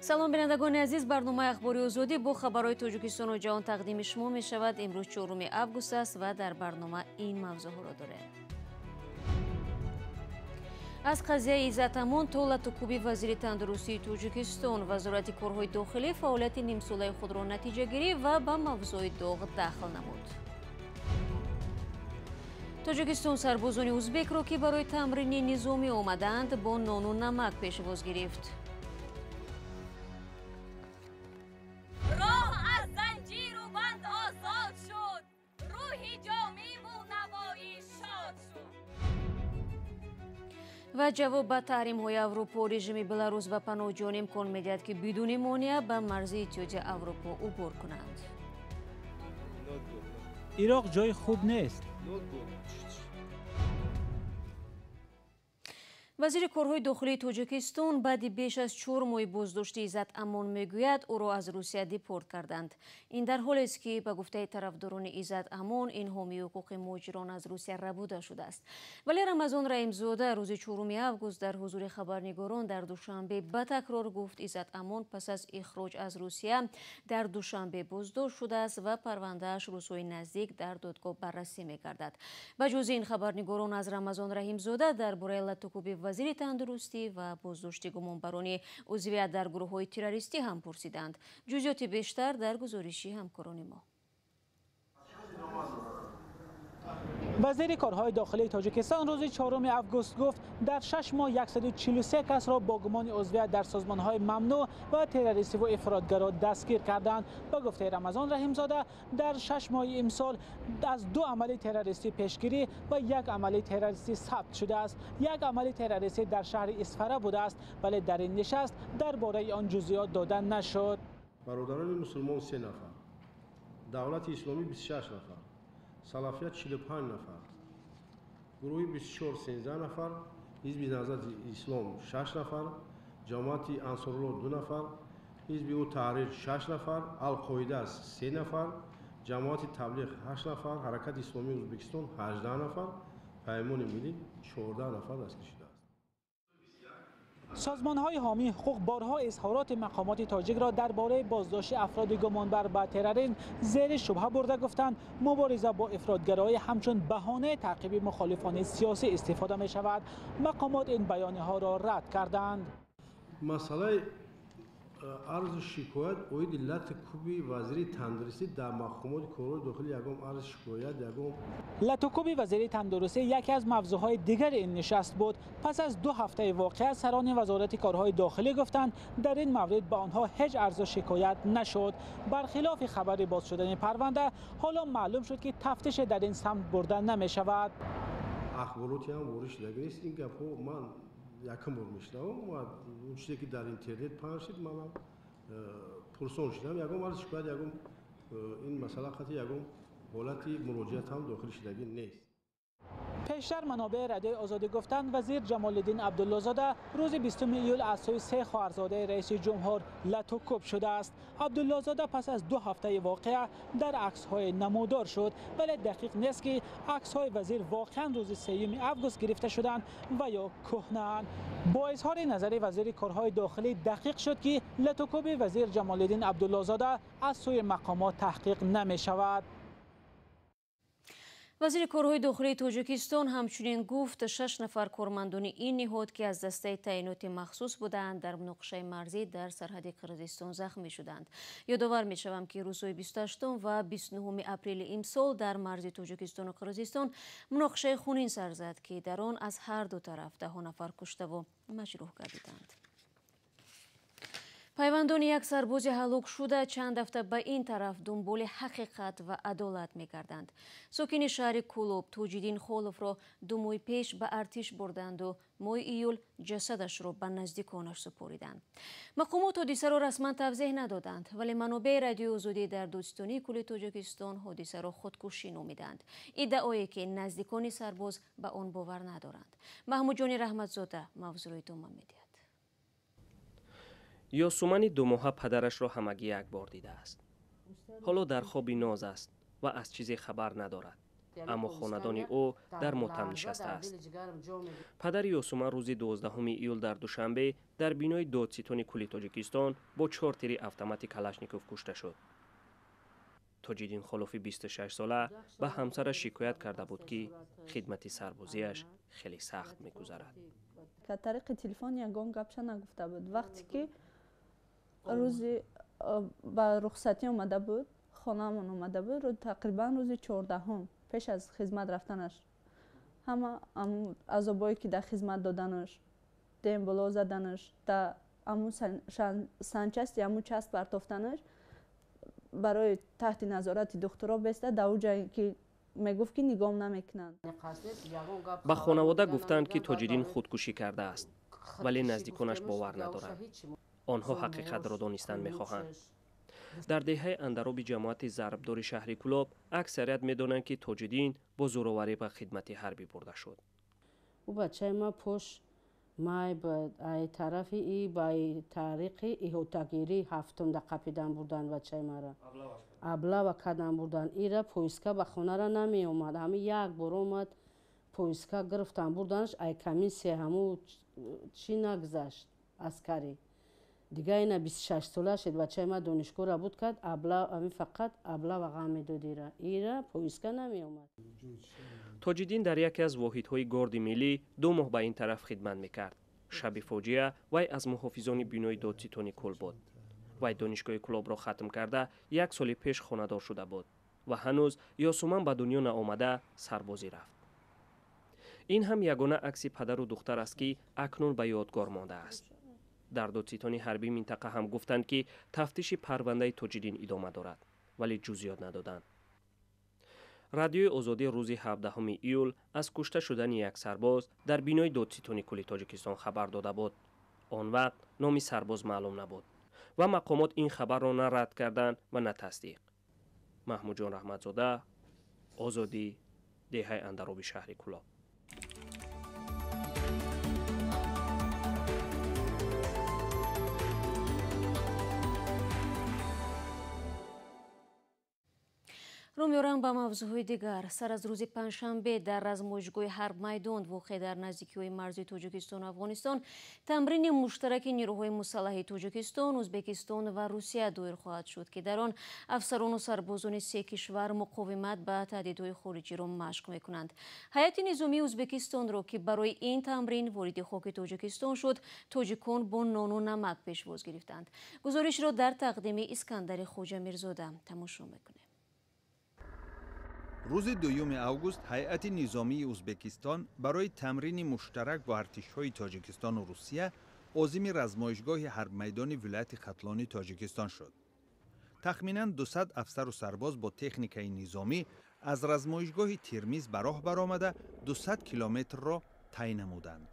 Салом, бинандагони азиз. Барномаи Ахбори Озодӣ бо хабарҳои Тоҷикистону ҷаҳон тақдими шумо мешавад. Имрӯз 4 август аст ва дар барнома ин мавзӯъҳоро дорем. Аз қазияи Иззат Амон то латукӯби вазири тандурустии Тоҷикистон, Вазорати корҳои дохилӣ фаъолияти нимсолаи худро натиҷагирӣ ва ба мавзӯи доғ дахл намуд. Тоҷикистон сарбозони узбекро, ки барои тамрини низомӣ омадаанд, бо нону намак пешвоз гирифт. Роҳ аз занҷиру банд озод шуд, рӯҳи ҷомиву навоӣ шод шуд. Ва ҷавоб ба таҳримҳои Аврупо, режими Беларус ба паноҳҷӯён имкон медиҳад, ки бидуни монеа ба марзи Иттиҳоди Аврупо убур кунанд. Ироқ ҷои хуб нест. Вазири корҳои дохилии Тоҷикистон баъди беш аз 4 моҳи боздошти Иззат Амон мегӯяд, ӯро аз Русия депорт карданд. Ин дар ҳолест, ки ба гуфтаи тарафдорони Иззат Амон ин ҳомии ҳуқуқи муҳоҷирон аз Русия рабуда шудааст. Вале Рамазон Раҳимзода рӯзи 4 август дар ҳузури хабарнигорон дар Душанбе ба такрор гуфт, Иззат Амон пас аз ихроҷ аз Русия дар Душанбе боздошт шудааст ва парвандааш рӯзҳои наздик дар додгоҳ баррасӣ мегардад. Ба ҷуз ин, хабарнигорон аз Рамазон Раҳимзода дар бораи латукӯби вазири тандурустӣ ва боздошти гумонбарони узвият дар гурӯҳҳои террористӣ ҳам пурсиданд. Ҷузъиёти бештар дар гузориши ҳамкорони мо. Вазири корҳои дохилии Тоҷикистон рӯзи 4 август гуфт, дар 6 моҳ 143 касро бо гумони узвият дар созмонҳои мамнӯъ ва террористиву ифротгаро дастгир карданд. Ба гуфтаи Рамазон Раҳимзода, дар 6 моҳи имсол аз 2 амали террористӣ пешгирӣ ва 1 амали террористӣ сабт шудааст. 1 амали террористӣ дар шаҳри Исфара будааст, вале дар ин нишаст дар бораи он ҷузъиёт дода нашуд. Бародарони мусулмон 3 нафар, Давлати исломӣ 26 нафар, Салафият 45 нафар, гурӯҳи 24 13 нафар, Ҳизби Наҳзати Ислом 6 нафар, Ҷамоати Ансорулло 2 нафар, Ҳизби ӯ Таҳрир 6 нафар, Алқоида 3 нафар, Ҷамоати Таблиғ 8 нафар, Ҳаракати Исломии Ӯзбекистон 18 нафар, Паймони Миллӣ 14 нафар дастгир шудааст. Созмонҳои ҳомии ҳуқуқ борҳо изҳороти мақомоти тоҷикро дар бораи боздошти афроди гумонбар ба терроризм зери шубҳа бурда гуфтанд, мубориза бо ифротгароӣ ҳамчун баҳонаи таъқиби мухолифони сиёсӣ истифода мешавад. Мақомот ин баёниҳоро рад карданд. Масъалаи арзу шикоят оиди лату кӯби вазири тандурустӣ дар мақомоти корҳои дохилӣ ягон арзу шикоят ягон латукӯби вазири тандурустӣ яке аз мавзӯъҳои дигари ин нишаст буд. Пас аз 2 ҳафтаи воқеа сарони вазорати корҳои дохилӣ гуфтанд, дар ин маврид ба онҳо ҳеҷ арзу шикоят нашуд. Бархилофи хабари боз шудани парванда, ҳоло маълум шуд, ки тафтише дар ин самт бурда намешавад. Ахбороте ҳам ворид шудагӣ нест. Ин гапҳо ман якум бор мешунавам ва он чизе ки дар интернет паҳн шуд, манам пурсон шудам. Ягон арз шикоят, ягон ин масъала қатъи ягон ҳолати муроҷиат ҳам дохил шудагӣ нест. Пештар манобеи Радиои Озодӣ гуфтанд, вазир Ҷамолиддин Абдуллозода рӯзи 20 июл аз сӯи 3 хоҳарзодаи раиси ҷумҳур латукӯб шудааст. Абдуллозода пас аз 2 ҳафтаи воқеа дар аксҳои намудор шуд, вале дақиқ нест, ки аксҳои вазир воқеан рӯзи 3 август гирифта шуданд ва ё кӯҳнаанд. Бо изҳори назари вазири корҳои дохилӣ дақиқ шуд, ки латукӯби вазир Ҷамолиддин Абдуллозода аз сӯи мақомот таҳқиқ намешавад. Вазири корҳои дохилии Тоҷикистон ҳамчунин гуфт, 6 нафар кормандони ин ниҳод, ки аз дастаи таъиноти махсус буданд, дар муноқишаи марзӣ дар сарҳади Қирғизистон захмӣ шуданд. Ёдовар мешавам, ки рӯзҳои 28 ва 29 апрели имсол дар марзи Тоҷикистону Қирғизистон муноқишаи хунин сар зад, ки дар он аз ҳар ду тараф даҳо нафар куштаву маҷрӯҳ гардиданд. Пайвандони як сарбози ҳалокшуда чанд ҳафта ба ин тараф дунболи ҳақиқат ва адолат мегарданд. Сокини шаҳри Кӯлоб Тоҷиддин Холовро 2 моҳи пеш ба артиш бурданду моҳи июл ҷасадашро ба наздиконаш супориданд. Мақомот ҳодисаро расман тавзеҳ надоданд, вале манобеи Радиои Озодӣ дар Додситонии кулли Тоҷикистон ҳодисаро худкушӣ номиданд, иддаое ки наздикони сарбоз ба он бовар надоранд. Маҳмудҷони Раҳматзода мавзӯъро идома медиҳад. Ёсумани 2 моҳа падарашро ҳамагӣ як бор дидааст. Ҳоло дар хоби ноз аст ва аз чизе хабар надорад. Аммо хонадони ӯ дар мотам нишастааст. Падари Ёсуман рӯзи 12 июл дар Душанбе дар бинои додситони кулли Тоҷикистон бо 4 тири автомати Калашников кушта шуд. Тоҷиддин Холофи 26-сола ба ҳамсараш шикоят карда буд, ки хидмати сарбозиаш хеле сахт мегузарад. Тариқи телефон ягон гапша нагуфта буд. Вақте ки рӯзи ба рухсатӣ омада буд, хонаамон омада буд, тақрибан рӯзи 14-ум пеш аз хизмат рафтанаш, ҳама азобое ки дар хизмат доданаш, демболо заданаш, дар аму санчасти аму част партофтанаш, барои таҳти назорати духтуро беста, дар ӯ ҷае ки мегуфт, ки нигоҳ намекунанд. Ба хонавода гуфтанд, ки Тоҷиддин худкушӣ кардааст, вале наздиконаш бовар надоранд. Онҳо ҳақиқатро донистан мехоҳанд. Дар деҳаи Андароби ҷамоати Зарбдори шаҳри Кӯлоб аксарият медонанд, ки Тоҷиддин бо зӯроварӣ ба хидмати ҳарбӣ бурда шуд. Ӯ бачаи ма пош май ай тарафи и ба тариқи иҳотагирӣ ҳафтум да қапидан бурдан бачаи мара. Аблава кардан бурдан. Ира поиска ба хонара намеомад. Ҳами як бор омад, поиска гирифтан бурданаш, ай комиссия ҳаму чӣ нагузашт аскарӣ. Дига ина 26 сола шед, бачаи ма донишгоҳра буд кард, ами фақат аблава ғам медод ира. Ира поиска намеомад. Тоҷиддин дар яке аз воҳидҳои горди миллӣ 2 моҳ ба ин тараф хидмат мекард. Шаби фоҷиа вай аз муҳофизони бинои додситони кул буд. Вай донишгоҳи Кӯлобро хатм карда, як соли пеш хонадор шуда буд ва ҳанӯз Ёсуман ба дунё наомада сарбозӣ рафт. Ин ҳам ягона акси падару духтар аст, ки акнун ба ёдгор мондааст. Дар додситони ҳарбии минтақа ҳам гуфтанд, ки тафтиши парвандаи Тоҷиддин идома дорад, вале ҷузъиёт надоданд. Радиои Озодӣ рӯзи 17 июл аз кушта шудани як сарбоз дар бинои додситони кулли Тоҷикистон хабар дода буд. Он вақт номи сарбоз маълум набуд ва мақомот ин хабарро на рад карданд ва на тасдиқ. Маҳмудҷон Раҳматзода, Озодӣ, деҳаи Андароби шаҳри Кӯлоб. Рӯ меорам ба мавзӯъҳои дигар. Сар аз рӯзи панҷшанбе дар размоишгоҳи Ҳарбмайдон, воқеъ дар наздикиҳои марзи Тоҷикистону Афғонистон, тамрини муштараки нерӯҳои мусаллаҳи Тоҷикистон, Ӯзбекистон ва Русия доир хоҳад шуд, ки дар он афсарону сарбозони се кишвар муқовимат ба таҳдидҳои хориҷиро машқ мекунанд. Ҳайати низомии Ӯзбекистонро, ки барои ин тамрин вориди хоки Тоҷикистон шуд, тоҷикон бо нону намак пешвоз гирифтанд. Гузоришро дар тақдими Искандари Хоҷамирзода тамошо мекунем. Рӯзи 2 август ҳайати низомии Ӯзбекистон барои тамрини муштарак бо артишҳои Тоҷикистону Русия озими размоишгоҳи ҳарбмайдони вилояти Хатлони Тоҷикистон шуд. Тахминан 200 афсару сарбоз бо техникаи низомӣ аз размоишгоҳи Термиз ба роҳ баромада, 200 километрро тай намуданд.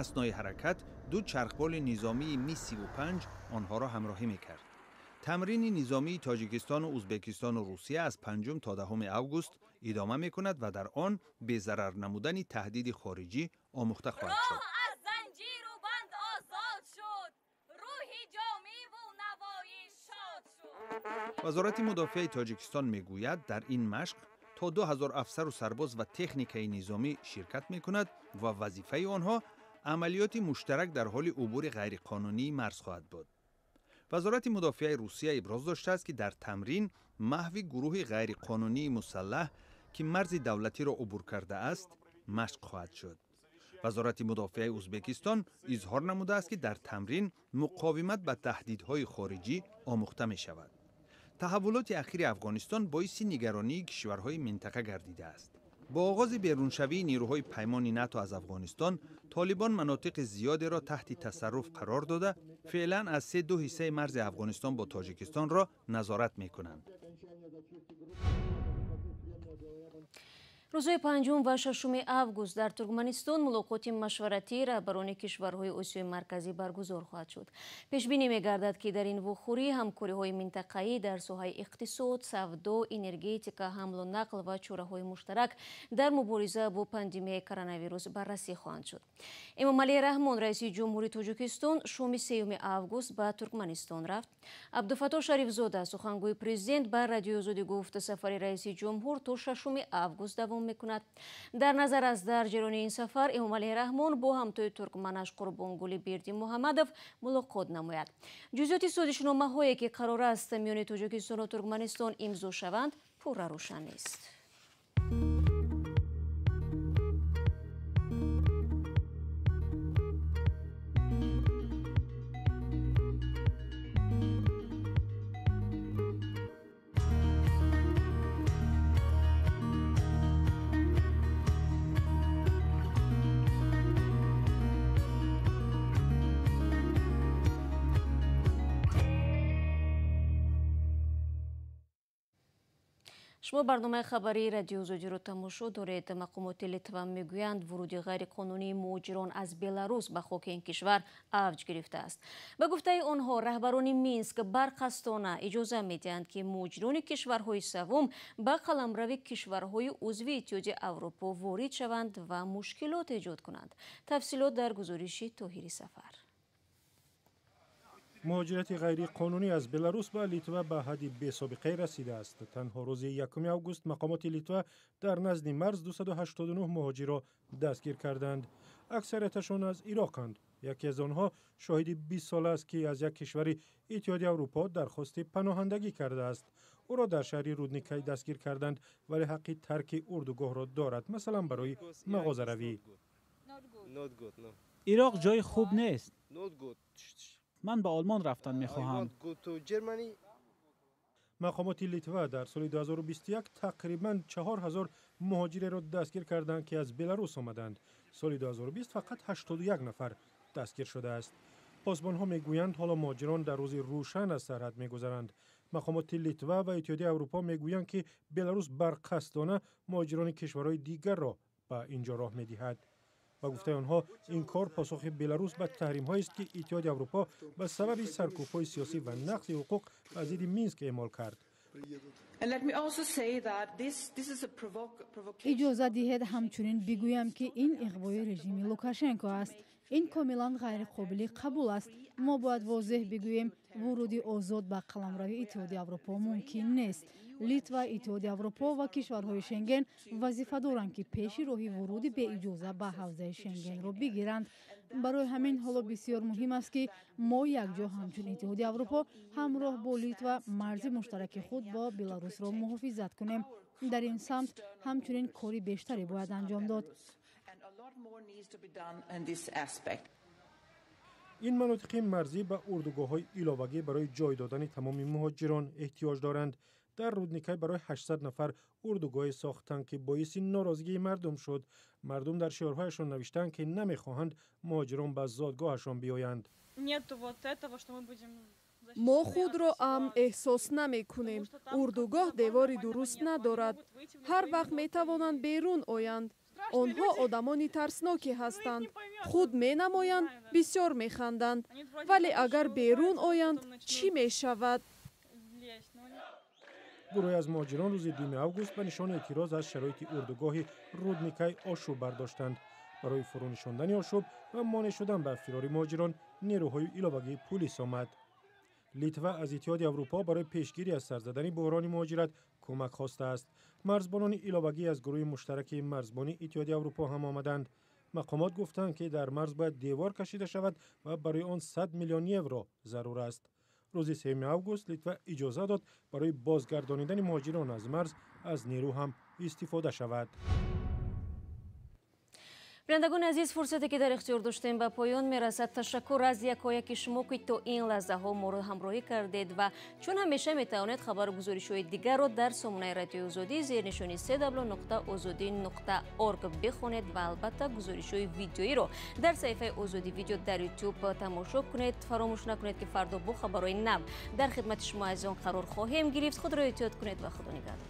Аснои ҳаракат ду чархболи низомии Ми-35 онҳоро ҳамроҳӣ мекард. Тамрини низомии Тоҷикистону Ӯзбекистону Русия аз 5 то 10 август идома мекунад ва дар он безарар намудани таҳдиди хориҷӣ омӯхта хоҳад шуд. Аз занҷиру банд озод шуд, рӯҳи ҷомиву навоӣ шод шуд. Вазорати мудофиаи Тоҷикистон мегӯяд, дар ин машқ то 2000 афсару сарбоз ва техникаи низомӣ ширкат мекунад ва вазифаи онҳо амалиёти муштарак дар ҳоли убури ғайриқонунии марз хоҳад буд. Вазорати мудофиаи Русия иброз доштааст, ки дар тамрин маҳви гурӯҳи ғайриқонунии мусаллаҳ, ки марзи давлатиро убур кардааст, машқ хоҳад шуд. Вазорати мудофиаи Ӯзбекистон изҳор намудааст, ки дар тамрин муқовимат ба таҳдидҳои хориҷӣ омӯхта мешавад. Таҳаввулоти ахири Афғонистон боиси нигаронии кишварҳои минтақа гардидааст. Бо оғози беруншавии нерӯҳои паймони НАТО аз Афғонистон, Толибон манотиқи зиёдеро таҳти тасарруф қарор дода, феълан аз се ду ҳиссаи марзи Афғонистон бо Тоҷикистонро назорат мекунанд. Рӯзҳои 5 ва 6 август дар Туркманистон мулоқоти машваратии раҳбарони кишварҳои Осиёи Марказӣ баргузор хоҳад шуд. Пешбинӣ мегардад, ки дар ин вохӯрӣ ҳамкориҳои минтақаӣ дар соҳаи иқтисод, савдо, энергетика, ҳамлу нақл ва чораҳои муштарак дар мубориза бо пандемияи коронавирус баррасӣ хоҳанд шуд. Эмомалӣ Раҳмон, раиси ҷумҳури Тоҷикистон, шоми 3 август ба Туркманистон рафт. Абдуфаттоҳ Шарифзода, сухангӯи президент, ба Радиои Озодӣ гуфт, сафари раиси ҷумҳур то 6 август давом мекунад. Дар назар аст дар ҷараёни ин сафар Эмомалӣ Раҳмон бо ҳамтои туркманаш Қурбонгули Бердимуҳаммадов мулоқот намояд. Ҷузъиёти созишномаҳое ки қарор аст миёни Тоҷикистону Туркманистон имзо шаванд, пурра рӯшан нест. Шумо барномаи хабарии Радиои Озодиро тамошо доред. Мақомоти Литва мегӯянд, вуруди ғайриқонунии муҳоҷирон аз Беларус ба хоки ин кишвар авҷ гирифтааст. Ба гуфтаи онҳо, раҳбарони Минск барқасдона иҷоза медиҳанд, ки муҳоҷирони кишварҳои севум ба қаламрави кишварҳои узви Иттиҳоди Аврупо ворид шаванд ва мушкилот эҷод кунанд. Тафсилот дар гузориши Тоҳири Сафар. Муҳоҷирати ғайриқонунӣ аз Беларус ба Литва ба ҳадди бесобиқае расидааст. Танҳо рӯзи 1 август мақомоти Литва дар назди марз 289 муҳоҷирро дастгир карданд. Аксарияташон аз Ироқанд. Яке аз онҳо шоҳиди 20 сола аст, ки аз як кишвари Иттиҳоди Аврупо дархости паноҳандагӣ кардааст. Ӯро дар шаҳри Рудникай дастгир карданд, вале ҳаққи тарки урдугоҳро дорад, масалан барои мағозаравӣ. Ироқ ҷои хуб нест. Ман ба Олмон рафтан мехоҳам. Мақомоти Литва дар соли 2021 тақрибан 4000 муҳоҷиреро дастгир карданд, ки аз Беларус омаданд. Соли 2020 фақат 81 нафар дастгир шудааст. Посбонҳо мегӯянд, ҳоло муҳоҷирон дар рӯзи рӯшан аз сарҳад мегузаранд. Мақомоти Литва ва Иттиҳоди Аврупо мегӯянд, ки Беларус барқасдона муҳоҷирони кишварҳои дигарро ба инҷо роҳ медиҳад. Ба гуфтаи онҳо, ин кор посухи Беларус ба таҳримҳоест, ки Иттиҳоди Аврупо ба сабаби саркӯбҳои сиёсӣ ва нақзи ҳуқуқ ба зидди Минск эъмол кард. Иҷоза диҳед ҳамчунин бигӯям, ки ин иғвои режими Лукашенко аст. Ин комилан ғайриқобили қабул аст. Мо бояд возеҳ бигӯем, вуруди озод ба қаламрави Иттиҳоди Аврупо мумкин нест. Литва, Иттиҳоди Аврупо ва кишварҳои Шенген вазифа доранд, ки пеши роҳи вуруди беиҷоза ба ҳавзаи Шенгенро бигиранд. Барои ҳамин ҳоло бисёр муҳим аст, ки мо якҷо ҳамчун Иттиҳоди Аврупо ҳамроҳ бо Литва марзи муштараки худ бо Беларусро муҳофизат кунем. Дар ин самт ҳамчунин кори бештаре бояд анҷом дод. Ин манотиқи марзӣ ба урдугоҳҳои иловагӣ барои ҷой додани тамоми муҳоҷирон эҳтиёҷ доранд. Дар Рудникай барои 800 нафар урдугоҳе сохтанд, ки боиси норозигии мардум шуд. Мардум дар шиорҳояшон навиштанд, ки намехоҳанд муҳоҷирон ба зодгоҳашон биёянд. Мо худро амн эҳсос намекунем. Урдугоҳ девори дуруст надорад. Ҳар вақт метавонанд берун оянд. Онҳо одамони тарснокӣ ҳастанд. Худ менамоянд, бисёр механданд. Вале агар берун оянд, чӣ мешавад? Гурӯҳе аз муҳоҷирон рӯзи 2 август ба нишони эътироз аз шароити урдугоҳи Рудникай ошӯб бардоштанд. Барои фурӯнишондани ошӯб ва монеъ шудан ба фирори муҳоҷирон нерӯҳои иловагии пулис омад. Литва аз Иттиҳоди Аврупо барои пешгирӣ аз сар задани буҳрони муҳоҷират кӯмак хостааст. Марзбонони иловагӣ аз гурӯҳи муштараки марзбонии Иттиҳоди Аврупо ҳам омаданд. Мақомот гуфтанд, ки дар марз бояд девор кашида шавад ва барои он 100 миллион евро зарур аст. Рӯзи 3 август Литва иҷоза дод барои бозгардонидани муҳоҷирон аз марз аз нерӯ ҳам истифода шавад. Бинандагони азиз, фурсате ки дар ихтиёр доштем ба поён мерасад. Ташаккур аз якояки шумо, ки то ин лаҳзаҳо моро ҳамроҳӣ кардед ва чун ҳамеша метавонед хабару гузоришҳои дигарро дар сомонаи Радиои Озодӣ зернишони www.ozodi.org бихонед ва албатта гузоришҳои видеоиро дар саҳифаи Озодӣ видео дар YouTube тамошо кунед. Фаромӯш накунед, ки фардо бо хабарҳои нав дар хидмати шумо азизон қарор хоҳем гирифт. Худро эҳтиёт кунед ва Худо нигаҳдор.